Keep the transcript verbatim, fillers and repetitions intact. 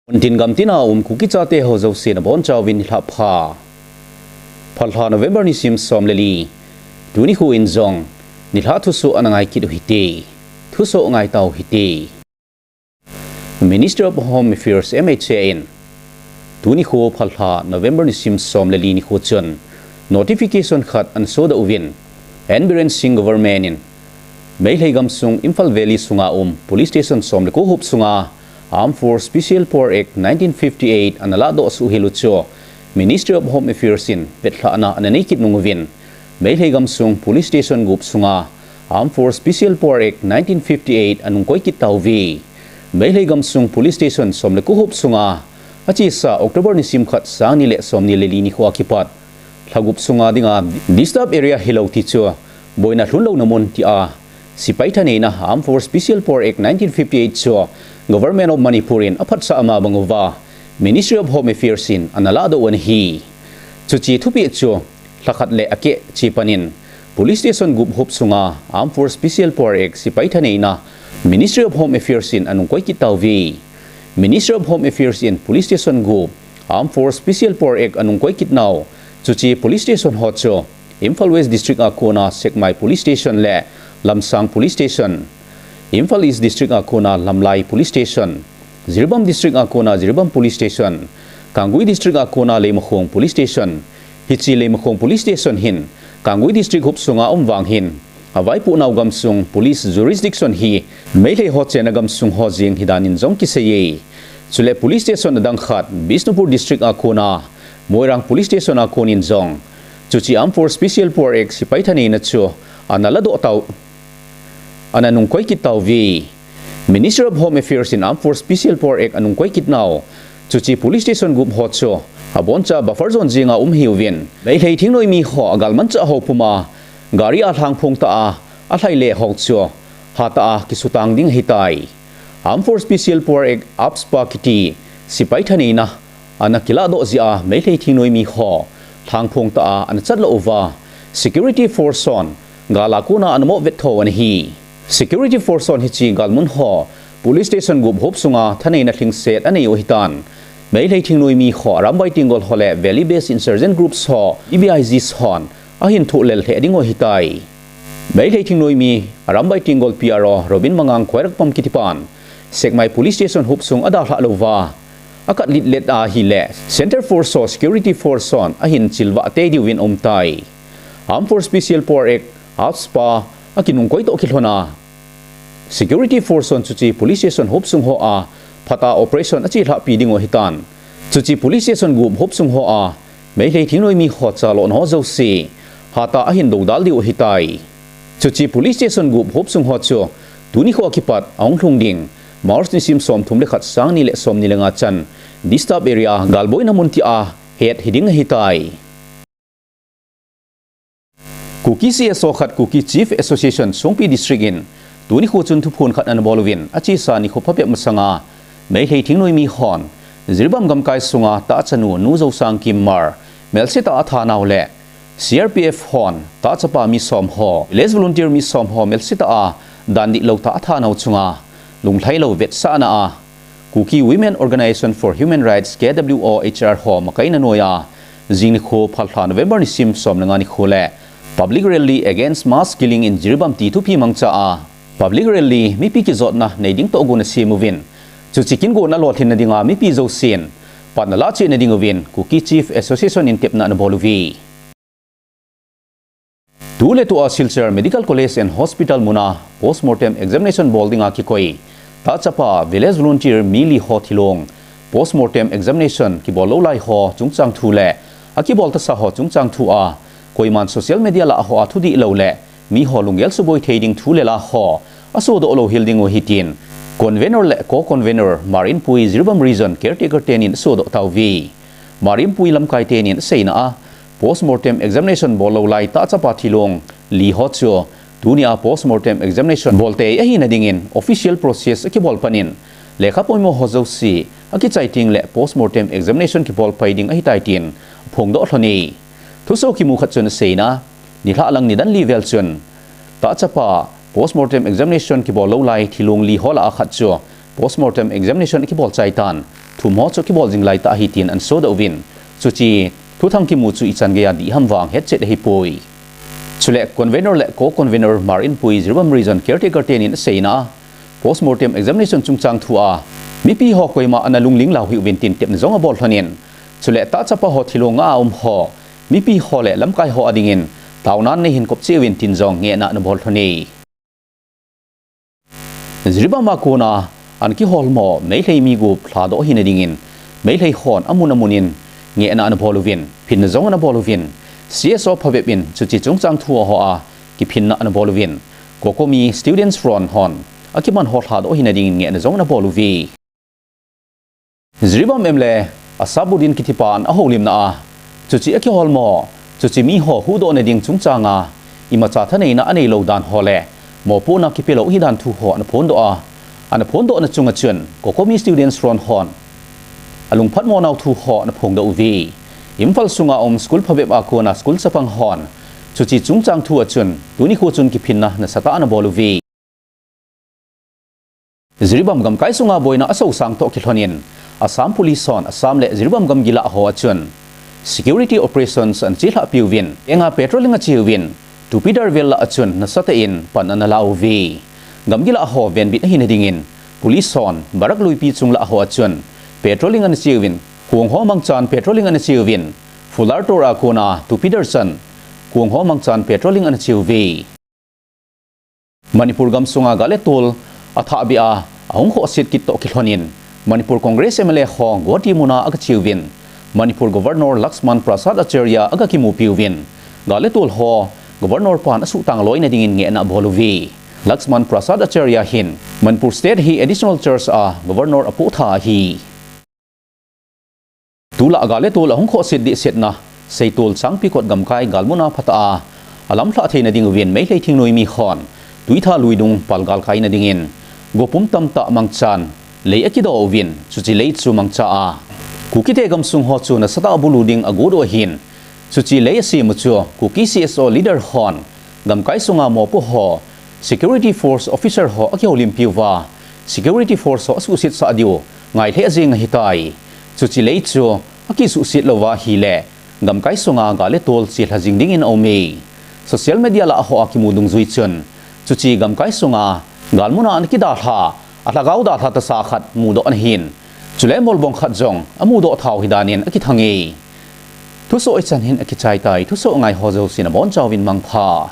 Muntin gamtin a um Kuki chate ho jouse nabonchauvin nilhah pha. Phalha November nisim som le li. Tuni nikho in jong nilhah thusoh ana ngai kit u hite. Thusoh ngai tau hite. Ministry of Home Affairs, M H A in tuni nikho phalha November nisim som le li nikho chun notification khat ana sodoh uvin, N Biren Singh government in Meitei gamsung Imphal Valley sunga um police station som le ko hop sunga Armed Force Special Power Act nineteen fifty-eight ana lahdoh suh hel u chu Ministry of Home Affairs in vetlhahna ana nei kit nung uvin, Meitei gamsung police station gup sunga Armed Force Special Power Act nineteen fifty-eight anung koi kit tauve. Meitei gamsung police station som le ko hop sunga achesa October nisim khat, sang ni le som ni le li nikho a kipat lha gup sunga dinga disturb area hilou ti chu boina lhun louna mun tia sepai thaneina Armed Force Special Power Act nineteen fifty-eight chu Government of Manipur in aphatsah ama bang uva Ministry of Home Affairs in ana lahdoh u ana hi. Chuche thupeh chu lhakhat le akeh che panin police station gup hop sunga Armed Force Special Power Act sepai thaneina Ministry of Home Affairs in anung koi kit tauve. Ministry of Home Affairs in police station gup Armed Force Special Power Act anung koi kit nau, chuche police station ho chu Imphal West District a kona Sekmai Police Station le Lamsang Police Station, Imphal East District a kona Lamlai Police Station, Jiribam District a kona Jiribam Police Station, Kangui District a kona Leimakhong Police Station. Hiche Leimakhong Police Station hin Kangui District hop sunga um vang hin, avaipoh nau gamsung police jurisdiction hi Meitei ho chenna gamsung ho jeng hidan in jong kiseiye. Chule police station adang khat Bishnupur District a kona Moirang Police Station a konin jong chuche Armed Force Special Power Act sepai thaneina chu ana lahdoh tau, ana nung koi kit tauve. Ministry of Home Affairs in Armed Force Special Power Act anung koi kit nau, chuche police station gup ho chu aboncha buffer zone jenga um ahiuvin, Meitei thingnoimi ho agalmanchah ho puma gari a lhangphong tah a alhai le ho chu hatah a kisutang ding ahitai. Armed Force Special Power Act, AFSPA kiti sepai thaneina ana kilahdoh jeh a Meitei thingnoimi ho lhangphong tah a ana chatlou uva, security force hon gal a kona ana mo vet tho u ana hi. Security force hon hiche galmun ho police station gup hop sunga thaneina lhingset anei u ahitan, Meitei thingnoimi ho Arambai Tenggol ho le Valley Based Insurgent Groups ho, V B I Gs hon ahin thohlel lheh ding u ahitai. Meitei thingnoimi Arambai Tenggol P R O Robin Mangang Khoirakpam kitipan Sekmai Police Station hop sung adalhah lou uva, akatlet let ahile Centre Force ho security force hon ahin chilvah tei diuvin aumtai. Armed Force Special Power Act, AFSPA akinung koi toh kilhon a, security force hon chuche police station hop sung hoa phatah a operation achelhahpi ding u ahitan, chuche police station gup hop sung hoa Meitei thingnoimi ho chalona ho jouse hatah a ahin doudal diu ahitai. Chuche police station gup hop sung ho chu tuni nikho a kipat ahung lhung ding March nisim somthum le khat, sang ni le somni le nga chan disturb area, galboina mun tia het hiding ahitai. Kuki C S O khat, Kuki Chief Association Songpi District in tuni nikho chun thuphon khat ana bol uvin, achesa nikho phabep masanga Meitei thingnoimi hon Jiribam gamkai sunga tahchanu Nu Jousangkim Hmar melsetah a athanau le C R P F hon tahchapa mi som ho, village volunteer mi som ho melsetah a dan dihlou tah a athanau chunga lunglhailou vetsahna a Kuki Women Organisation for Human Rights, K W O H R ho makaina noiya jing nikho phalha November nisim som le nga nikho le public rally against mass killing in Jiribam ti thupi mangcha a, public rally mipi kijotna nei ding tohgon asem uvin, chuche kin gotna lolhinna dinga mipi jousen pan alah cheh na diuvin Kuki Chief Association in tepna ana bol uve. Tuletua Silchar Medical College and Hospital muna postmortem examination bol dinga kikoi tahchapa village volunteer mi li ho thilong postmortem examination kibol lou lai ho chungchang thu le akibol tasa ho chungchang thu a koiman social media lah hoa thudihlou le mi ho lunggel suboi thei ding thu le la ho asodoh lou hel ding u ahi tin convenor le co-convenor Hmar Inpui Jiribam Region caretaker tenin asodoh tauve. Hmar Inpui lamkai tenin aseina a, postmortem examination bol lou lai tahchapa thilong li ho chu tunia postmortem examination bol tei ahina dingin official process akibol panin lekha poimo ho jouse akichai teng le postmortem examination kibol pai ding ahitai tin aphongdoh lhon e. Thusoh kimu khat chun aseina, nilhah lang nidan li vel chun tahchapa postmortem examination kibol lou lai thilong li ho lah a khat chu postmortem examination akibol chai tan, thum ho chu kibol jing lai tah ahi tin ana sodoh uvin. Chuche thuthang kimu chu ichan geiya dih ham vang hetchet ahipoi. Chule convener le co-convener Mar Inpui, Jiribam Region Caretaker tenin aseina a, postmortem examination chungchang thua mipi ho koima ana lungling lou hih uvin tin tepna jong abol lhonin, chule tahchapa ho thilong a um ho mipi ho le lamkai ho adingin taonan neihin kop cheh uvin tin jong ngehna ana bol lhone. Jiribam a kona ana kiholmo Meitei mi gup lhadoh hina dingin Meitei hon amun amun in ngehna ana bol uvin, phinna jong ana bol uvin, C S O phabep in chuche chungchang thua hoa kiphinna ana bol uvin, COCOMI Students Front hon akiman ho lhadoh hina dingin ngehna jong ana bol uve. Jiribam M L A Asabudin kitipan ahoulimna a, chuche akiholmo, chuche mi ho huhdohna ding chungchanga imacha thaneina anei lou dan ho le mopohna kipe lou ahi dan thu ho ana phondoh a, ana phondohna chunga chun COCOMI Students Front hon alungphatmo nau thu ho ana phongdoh uve. Imphal sunga um school phabep a kona school chapang hon chuche chungchang thua chun tuni kho chun kiphinna nasatah ana bol uve. Jiribam gamkai sunga boina asosang toh kilhonin, Assam Police hon Assam le Jiribam gamgi lah hoa chun security operations ana chelhah piuvin, enga patrolling acheuvin, Tupidar vel lah a chun nasatah in pan ana lauve. Gamgi lah ho venbit ahina dingin, Police hon Barak Luipi chung lah hoa chun patrolling ana cheuvin, Kong ho mangchan patrolling ana cheuvin, Fular Tor a kona Tupidar chan Kong ho mangchan patrolling ana cheuve. Manipur gamsunga gal le tol athahbeh a ahung khohset kit toh kilhonin, Manipur Congress M L A ho Guwahati muna agacheuvin, Manipur Governor Lakshman Prasad Acharya agakimupiuvin, gal le tol ho Governor pan asuhtang loina dingin ngehna abol uve. Lakshman Prasad Acharya hin Manipur State hi additional charge a Governor apoh tha ahi. Tulai gal le tol ahung khohset dehsetna, Seitol Changpikot gamkai galmuna phatah a alamlhah theina dinguvin Meitei thingnoi mi hon Tuitha luidung pal galkaina dingin gopum tamtah mangchan lei akidoh uvin, chuche lei chu mangcha a Kukite gamsung ho chu nasatah a bulu ding agodoh ahin, chuche lei asem u chu Kuki C S O leader hon gamkai sunga mopo ho, security force officer ho akihoulimpiuva, security force ho asuhsetsah diu ngailheh jeng ahitai. Chuche lei chu akisuhset louva ahile gamkai sunga gal le tol chelha jing dingin aume. Social media lah hoa kimu dungjui chun, chuche gamkai sunga galmuna ana kidalha, alhagao dalha tasa khat mudoh ana hin, chule molbong khat jong amudoh thau hidanin akithange. Thusoh hichan hin akichaitai, thusoh ngaiho jousen abonchauvin mangpha.